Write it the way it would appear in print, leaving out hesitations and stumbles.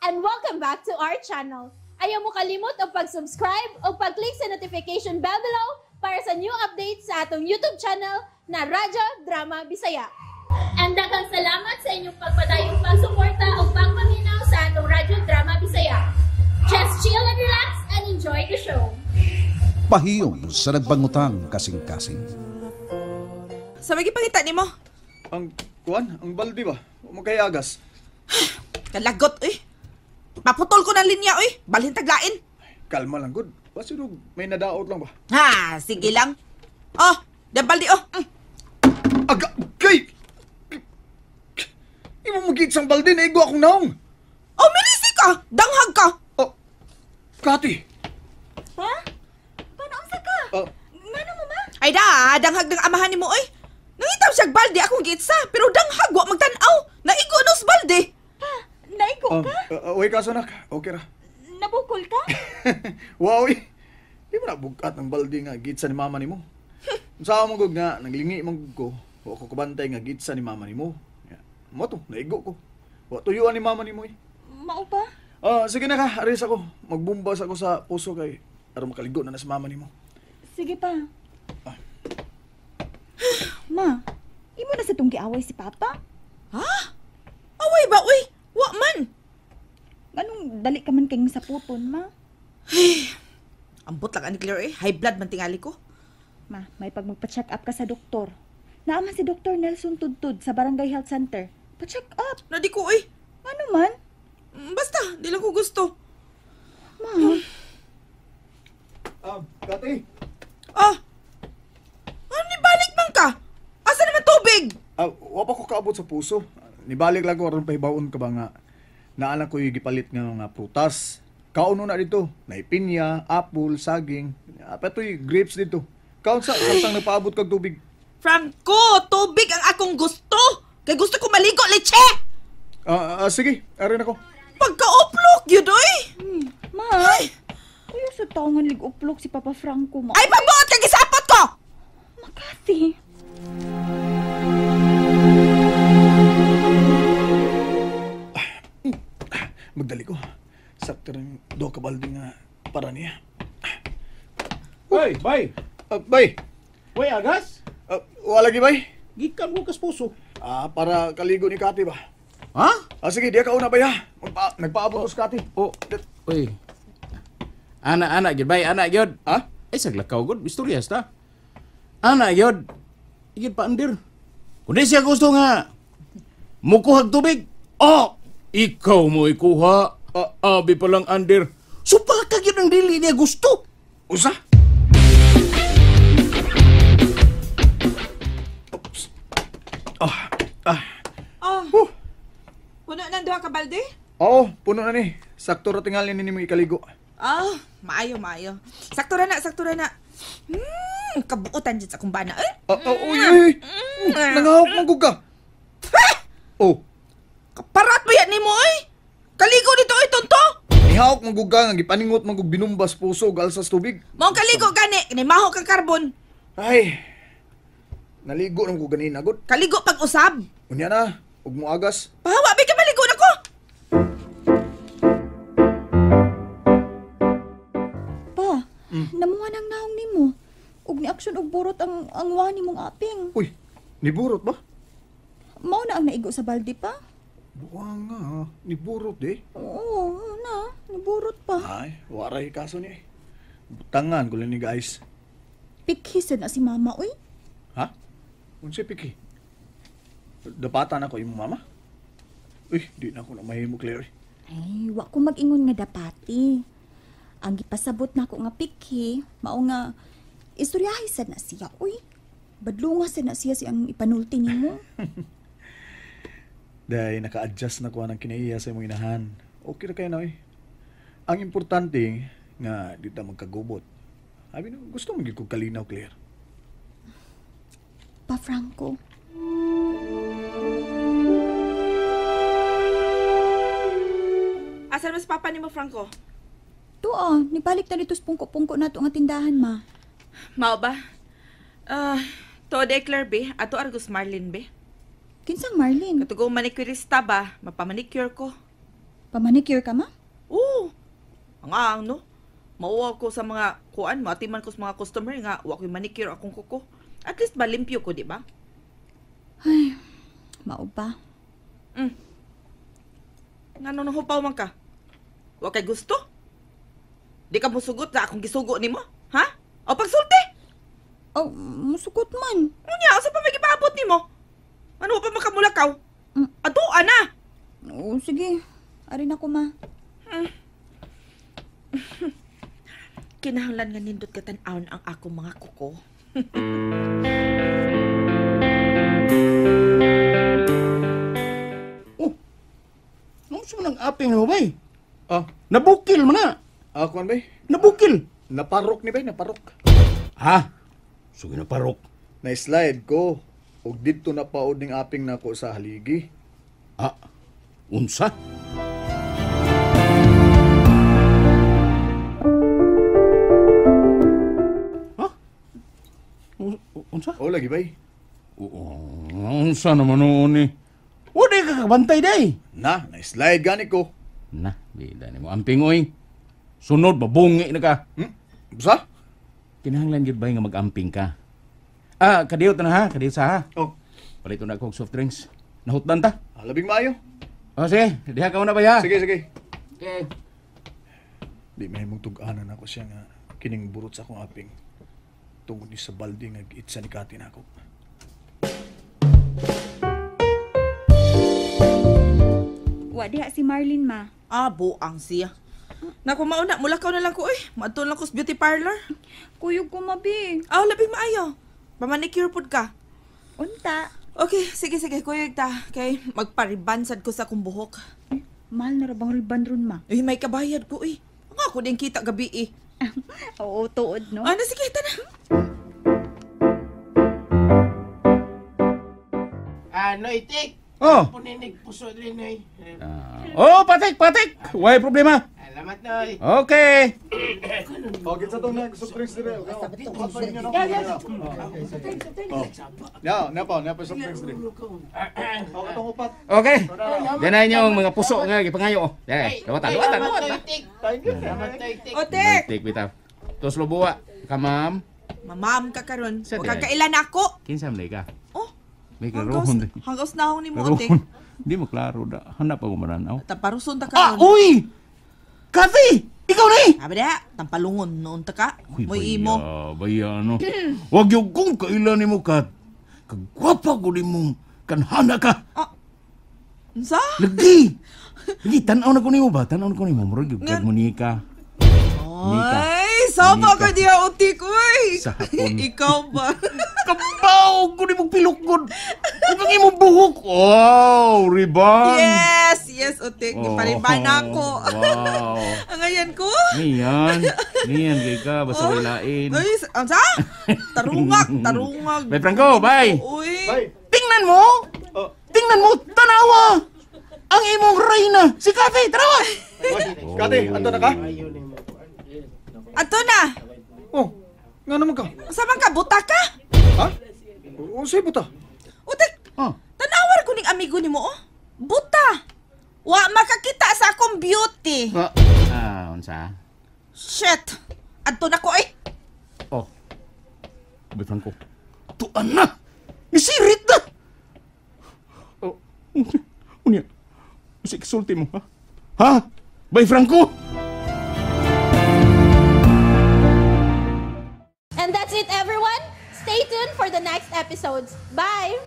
And welcome back to our channel. Ayaw mo kalimot og pag-subscribe o pag-click sa notification bell below para sa new updates sa atong YouTube channel na Radyo Drama Bisaya. And daghang salamat sa inyong pagpadayong pagsuporta o pagpaminaw sa atong Radyo Drama Bisaya. Just chill and relax and enjoy the show. Pahiyom sa nagbangutang kasing-kasing. Sa may gipangita nimo? Ang kuan, ang balde ba? Magkayagas. Kalagot eh. Maputol ko ng linya oy. Balhin taglain. Kalma lang gud. Basta may nadaot lang ba? Ha, sige lang. Oh, dan balde oh. Aga, kay! Imo mo sang balde na igo akong naong. Oh, milisi ka. Danghag ka. Oh, Kati. Pa? Paano unsa ka? Oh, Ngano mo ma? Ay da, danghag ng amahan nimo oy. Nangitaw siyag balde akong gitsa, pero danghag wa magtan-aw. Naigo no sa balde. Pa, naigo ka? Uy kaso nak. Okay ra. Nabukol ka? Wow, eh. Di mo na bugat ng balde nga gitsa ni mama nimo. Unsa mo gud nga naglingi man gud ko. Wa ko kabantay nga gitsa ni mama nimo. Ya, mo to, naigo ko. Wa tuyuan ni mama nimo eh. Mao pa? Ah, sige na ka, aris ako. Magbumbas ako sa puso kay aron makaligo na na sa mama nimo. Sige pa. Ma, imo na sa tong giaway si Papa? Ha? Away ba oy? Wa man. Anong dali ka man kayong saputon, ma? Ambot lang ani Claire eh. High blood man tingali ko. Ma, may pag magpa-check up ka sa doktor. Naaman si Dr. Nelson Tudtud sa Barangay Health Center. Pa-check up. Na di ko oy. Ano man? Basta, di lang ko gusto. Ma, Ah, Kati. Ah! Ano ni balik man ka? Asa naman tubig? Ah, wa pa ko kaabot sa puso. Nibalik lang ko aron pahibaon ka ba nga naana ko yung gipalit nga mga prutas. Kaon na dito. Naipinya, apple, saging. Ah, patoy grapes dito. Kaon sa samtang nagpaabot kag tubig. Franco, tubig ang akong gusto. Kay gusto ko maligo, leche. Ah, sige, arin ako. Pagka-uplok yun, oy. Ma. Kuya sa taongan lig-uplok si Papa Franco, ma. Ay, pabuot kay gisapot ko! Makati. Magdali ko. Sakto rin do ka balde nga para niya. Hoy, bay. Ah, bay. Way agas. Ah, wala gi bay. Gikan ko kas puso. Ah, para kaligo ni Kati ba? Ha? Ah, sige, diya ka una bay ha. Nagpaabot ko sa Kati. Oh, uy. Ana ana gyud bay, ana gyud. Ha? Ay saglakaw gud, istorya sta. Ana gyud. Igid pa andir. Kun di siya gusto nga mukuhag tubig. Oh, ikaw mo ikuha. Ah. Abi pa lang andir. Supaka gyud ang dili niya gusto. Usa? Oops. Ah, ah. Oh. Puno ng duha ka balde? Oo, puno na ni. Sakto ra tingali ni nimo ikaligo. Ah, maayo, maayo. Sakto ra na, sakto ra na. Kabuotan dyan sa akong bana, eh. Ah, ah, uy, uy. Nangahok man gud ka. Oh, Kaparat mo yan nimo, eh. Kaligo dito, eh, tonto. nihawk man gud ka nga gipaningot man gud binumbas puso ug alsas tubig. Maong kaligo gani, kini maho kang karbon. Ay. Naligo naman ko ganina gud. Kaligo pag-usab. Unya na, ug moagas. Pahawa, bi ka maligo na ko. Pa, namuha ng naong nimo. Ug ni aksyon og burot ang wani mong aping. Uy, niburot ba? Mao na ang naigo sa balde pa. Buwang nga, niburot eh. Oo, na, naburot pa. Ay, waray kaso niya eh. Butangan ko lang ni guys. Pikhisan na si mama, uy. Ha? Unsa piki? Dapatan ako imong mama? Uy, di na ako na mahimo, Claire. Ay, wa ko mag-ingon nga dapati. Ang gipasabot nako nga pikhi, mao nga istoryahi sad na siya, uy. Badlunga sad na siya siyang ipanulti nimo. Dahil naka-adjust na ko ng kinaiya sa imong inahan. Okay ra kayo na eh. Ang importante nga di ta magkagubot. Abi no, gusto mo gyud kog kalinaw, Claire. Pa Franco. Asa naman si papa nimo, Franco? Tuo, nibalik na dito sa pungko-pungko nato nga tindahan, ma. Mao ba? Ah, to de Claire be, ato argos Marlin be. Kinsang Marlin? Katugong manicurista ba, mapamanicure ko. Pamanicure ka, ma? Oo. Ang no. Mauwa ko sa mga kuan, matiman ko sa mga customer nga wa ko'y manicure akong kuko. At least malimpyo ko, di ba? Ay, mao ba? Ngano nang hupaw man ka? Wa kay gusto? Di ka musugot na akong gisugo nimo? Ha? O pagsulti? Oh, musugot man. Unya, asa pa may gipaabot nimo? Ano pa makamulakaw? Ato ana. Oo, sige. Ari na ko, ma. Kinahanglan nga nindot ka tan-awon ang akong mga kuko. Oh. Ano mo nang aping mo bay? Ah, Nabukil man na. kuan bay? Nabukil. Naparok ni bay, naparok. Ha? Sige na parok. Na-slide ko. Og didto na paod ning aping nako sa haligi. Ah, unsa? Ha? Unsa? O lagi bay. Oo, unsa naman noon eh. O, di ka kabantay day. Na, na-slide gani ko. Na, bida ni mo. Amping oy. Sunod, babungi na ka. Sa? Kinahanglan gyud bay nga mag-amping ka. Ah, kadiyot na ha, kadiyot sa ha. Oh, Palito na ako og soft drinks. Nahutdan ta. labing maayo. O sige, diha ka muna ba ha? Sige, sige. Okay. Di may mong tug-anan ako siya nga kining burot sa akong aping. Tungod ni sa balde nga giitsa ni Kati nako. Wa diha si Marlene, ma. Ah, buang siya. Naku, mauna, mulakaw na lang ko eh. Maadto lang ko sa beauty parlor. Kuyog ko, mabi. Ah, labing maayo. Pamanicure pud ka. Unta. Okay, sige, sige. Kuyog ta. Kay magpariban sad ko sa akong buhok. Eh, mahal na ra bang riban ron, ma? Eh, may kabayad ko eh. Ang ako din kita gabi eh. Oo, tuod, no? Ano, sige, ta na. Ah, Noy, tik. Oh. Puninig puso rin, Noy. Oh, patik, patik. Way problema. Alamat, Noy. Okay. Oh, kinsa tong nag soft drinks dire? Ya, napa, napa soft drinks dire. Oh, katong upat. Okay. Diyan na yung mga puso nga gipangayo. Oh. Dai, dawatan, dawatan, dawatan. Salamat, Noy, tik. O, tek. Tik bitaw. Tos lubuwa ka, ma'am. Mamam ka karon. Sa Huwag kang day. kailan ako. Kinsa man ka? Oh, May klarohon. hanggaos na akong ni mo, tek. Klarohon. Di mo klaro da. Hanap ako mananaw. Tamparuson ta Ah, karon. uy! Kathy! Ikaw na eh! Sabi na, tampalungon noon ta ka. Uy, Mo'y imo. Baya, ano. Wag yung kung kailan nimo ka. Kagwapa ko nimo. Kanhana ka. Unsa? Lagi! Lagi, tanaw na ko nimo ba? Tanaw na ko nimo. Murag yung kag Monica. Nika. Ay, sama Nika. ka diha, utik, uy. Sa hapon. Ikaw ba? Kabaw ko nimo pilukod. Ug ang imong buhok. Wow, riban. Yes, yes, utik. Oh, Gipariban ako. Wow. Ang ayan ko. Niyan. Niyan kay ka basta Oh. way lain. Ay, unsa? Tarungag, tarungag. Bye, Franco, bye. Uy. Bay. Tingnan mo. Oh. Tingnan mo, tanawa. Ang imong reyna, si Kathy, tanawa. Kati, ato na ka? Ato na. Oh, nga naman ka? Unsa man ka buta ka? Ha? Unsay buta? Utik, Oh. tanawar ko ning amigo nimo oh. Buta. Wa makakita sa akong beauty. Ah, unsa? Shit. Adto na ko eh. Oh. Bye, Franco. Tuan na! Nisirit na! Oh. Unya. Usa kisulti mo, ha? Ha? Bye, Franco! And that's it, everyone. Stay tuned for the next episodes. Bye!